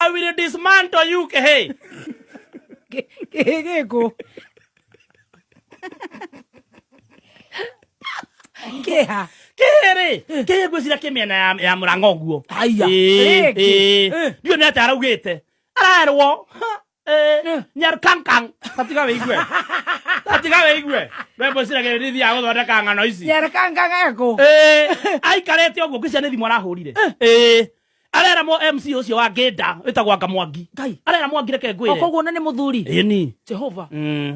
I will dismantle you kĩhĩ. Kĩhĩ gĩkũ? Kĩha. Kĩhĩ rĩ, kĩhĩ ngwĩciria kĩ mĩena ya Mũrang'a ũguo. Haiya. Ĩĩ, Rĩngĩ. ĩĩ. Eh. Ndiũĩ nĩ atĩa araugĩte. Arerwo. Eh, Nyarkankan. Tatiga wĩigue. Tatiga wĩigue. We ngwĩciria kĩhĩ nĩthiaga gũthondeka ng'ano ici. Nyarkankan ekũ? Ĩĩ, aikarĩte ũguo ngwĩciria nĩ thimũ arahũrire. Ĩĩ. Arera mo MC ũcio wa Ngĩnda wĩtagwo Anga Mwangi. Ngai. Arera Mwangi reke ngwĩre. Koguo na nĩ mũthuri. Ĩni. Jehova.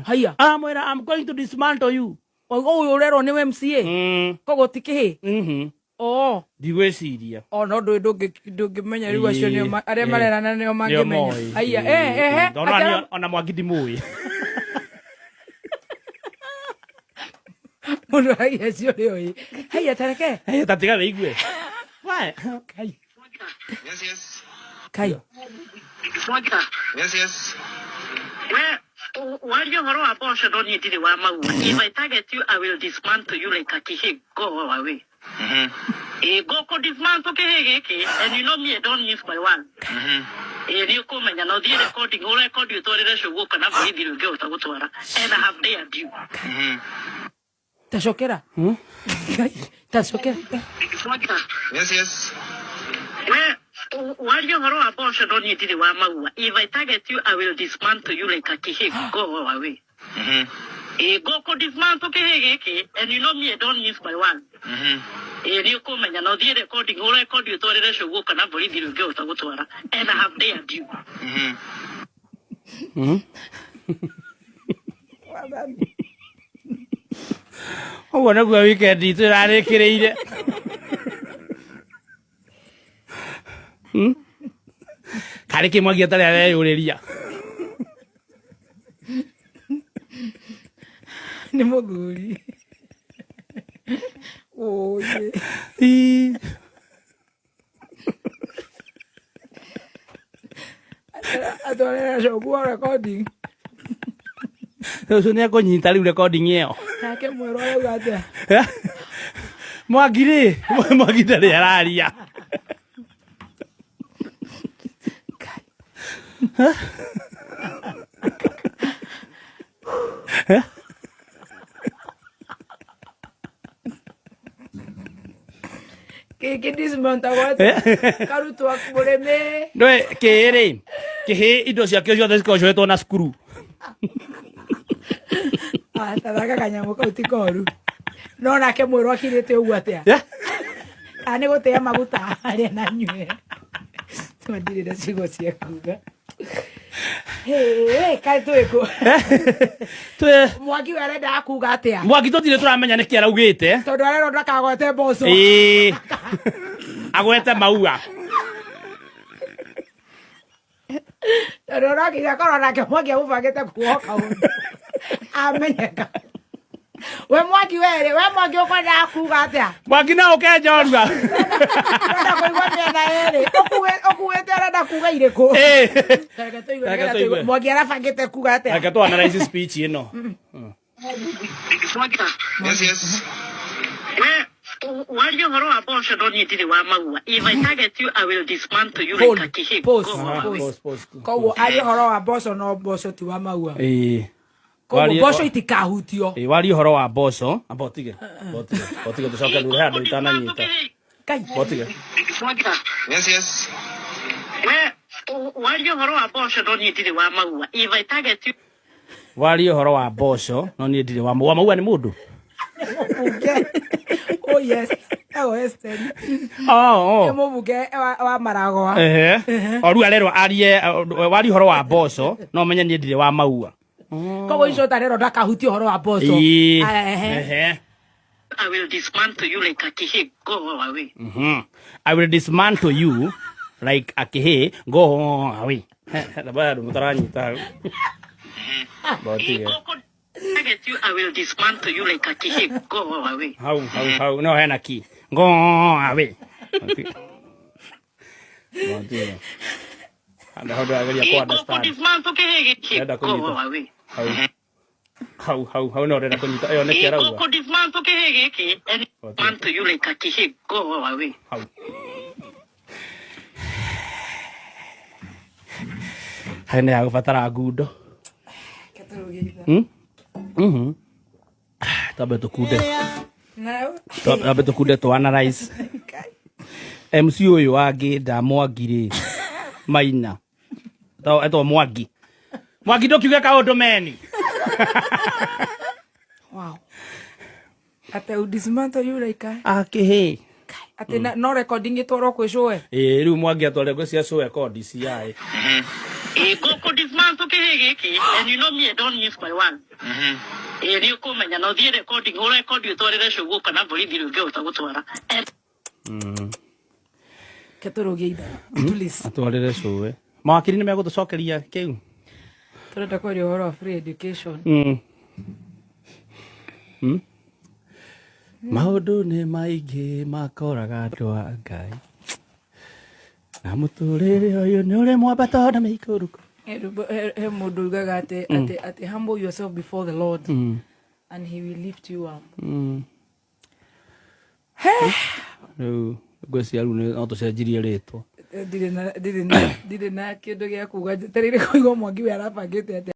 Haiya. Aramwĩra, I'm going to dismantle you. Ũyũ ũrerwo nĩ MCA. Koguo ti kĩhĩ. Oo. Ndigwĩciria. O no ndũĩ ndũngĩmenya rĩu acio nĩo arĩa marerana nĩo Nĩo mangĩmenya. moĩ. Haiya. Eh, ehe. Tondũ ona niĩ- ona Mwangi ndimũĩ. Mũndũ haiya cio nĩoĩ. Haiya tareke. Eh, tatiga wĩigue. Why? Kai. Yes, yes. Kai. Yes, yes. We warie ũhoro wa mboco no niĩ ndirĩ wa maua. If I target you, I will dismantle you like a kĩhĩ. Go away. Ĩ ngũkũ dismantle kĩhĩ gĩkĩ, and you know me, I don't miss my one. Ĩ nĩ ũkũmenya na ũthiĩ recording, ũrekondi ũtwarĩre cũguo kana borithi rĩu ũngĩhota gũtwara. And I have dared you. Tacokera. Kai. Tacokera. Yes, yes. We warie ũhoro wa mboco no niĩ ndirĩ wa maua. If I target you, I will dismantle you like a kĩhĩ. Go away. Ĩ ngũkũ dismantle kĩhĩ gĩkĩ, and you know me, I don't miss my one. Ĩ nĩ ũkũmenya na ũthiĩ recording, ũrekondi ũtwarĩre cũguo kana borithi rĩu ũngĩhota gũtwara. And I have dared you. Ũguo nĩguo weekend itũ ĩrarĩkĩrĩire. Karĩ kĩ Mwangi atarĩ areyũrĩria. Nĩ mũthuri. Ũyĩ. Ii. Atwarĩra cũguo recording. Ũcio nĩ ekũnyita rĩu recording ĩyo. Nake mwerũ arauga atĩa? Mwangi rĩ, Mwangi ndarĩ araria. Gĩkĩ dismountagwo atĩa? Karutwo mũrĩmi. Ndũĩ kĩhĩ rĩ, kĩhĩ indo ciakĩo ciothe cikoragwo ciohetwo na screw. Ah, tathaka kanyamũ kau ti koru. No nake mwerũ akirĩte ũguo atĩa? Kana nĩ gũtĩa maguta arĩa na nyue. Ma ndirĩ na ciugo cia kuga. Hĩ, kaĩ twĩ kũ? Twĩ Mwangi we arendaga kuga atĩa? Mwangi tũtirĩ tũramenya nĩkĩ araugĩte. Tondũ arerwo ndakagwete mboco. Ĩĩ. Agwete maua. Tondũ no nginya korwo nake Mwangi agũbangĩte kuoha kaũndũ. Amenyeka. We Mwangi werĩ, we Mwangi ũkwendaga kuga atĩa? Mwangi no ũke njorua. Ũrenda kũigua mĩena ĩrĩ. Ũkuĩte ũrenda kuga irĩkũ? Ĩĩ. Reke tũigue, Reke nĩgetha tũigue. tũigue. Mwangi arabangĩte kuga atĩa? Reke tũ analyze speech ĩno. Yes, yes. We warie ũhoro wa mboco no niĩ ndirĩ wa maua. If I target you, I will dismantle you like a kĩhĩ. Pause. Go away. Pause. Koguo arie ũhoro wa mboco no mboco ti wa maua. Ĩĩ. Koguo Warie- mboco itikahutio. Ĩĩ, warie ũhoro wa mboco. Amba ũtige. Amba ũtige tũcoke thutha he handũ itananyita. Kai. Amba ũtige. Yes, yes. We warie ũhoro wa mboco no niĩ ndirĩ wa maua. If I target you, Warie ũhoro wa mboco no niĩ ndirĩ wa maua. Maua nĩ mũndũ. Mũbunge. Oh yes. Ewo Esther. Oh, Nĩ oh. mũbunge wa Maragwa. Ehe. O rĩu arerwo arie warie ũhoro wa mboco no menye niĩ ndirĩ wa maua. Koguo icio ũtarerwo ndakahutie ũhoro wa mboco. Ĩĩ. Aya, ehe. Ehe. I will dismantle you like a kĩhĩ. Go away. I will dismantle you like a kĩhĩ. Go away. Ndaba andũ mũtaranyita hau. Mbotige. Ngũkũ target you, I will dismantle you like a kĩhĩ. Go away. Hau hau hau no hena ki. Go away. Mbotige. Andũ hau ndĩrageria kũ Ngũkũ understand. dismantle kĩhĩ gĩkĩ. Ndĩrenda Go kũnyita. away. Hau. Hau hau hau no ndĩrenda kũnyita ĩyo nĩkĩ arauga. Ngũkũ dismantle kĩhĩ gĩkĩ. And dismantle you like a kĩhĩ. Go away. Hau. Harĩ nĩ yagũbatara ngundo. Ketũrũgĩitha. Twambe tũkunde. Na Twambe tũkunde tũ analyze. MC ũyũ wa Ngĩnda Mwangi rĩ, Maina. Etwo Mwangi. Mwangi ndũkiuge kaũndũ meni. Wow. Ate udismantle you like a Akĩhĩ. Ate na no recording itwarwo kwĩ cũe. Ĩĩ rĩu Mwangi atware gwĩ cia cũe kondi CIA. Ĩ ngũkũ dismantle kĩhĩ gĩkĩ, and you know me, I don't miss my one. Ĩ nĩ ũkũmenya na ũthiĩ recording, ũrekondi ũtwarĩre cũguo kana borithi rĩu ũngĩhota gũtwara. And Ketũrũgĩitha. Please. Atwarĩre cũe. Mawakiri nĩ megũtũcokeria kĩu. Tũrenda kwaria ũhoro wa free education. Maũndũ nĩ maingĩ makoraga andũ a Ngai. Na mũtũrĩre ũyũ nĩ ũrĩ mwambato na mĩikũrũko. He mũndũ ugaga atĩ humble yourself before the Lord and he will lift you up. Rĩu ngwĩciria rĩu no tũcenjirie rĩtwa. Ndirĩ na kĩndũ gĩa kuga, njetereire kũigua Mwangi we arabangĩte atĩa.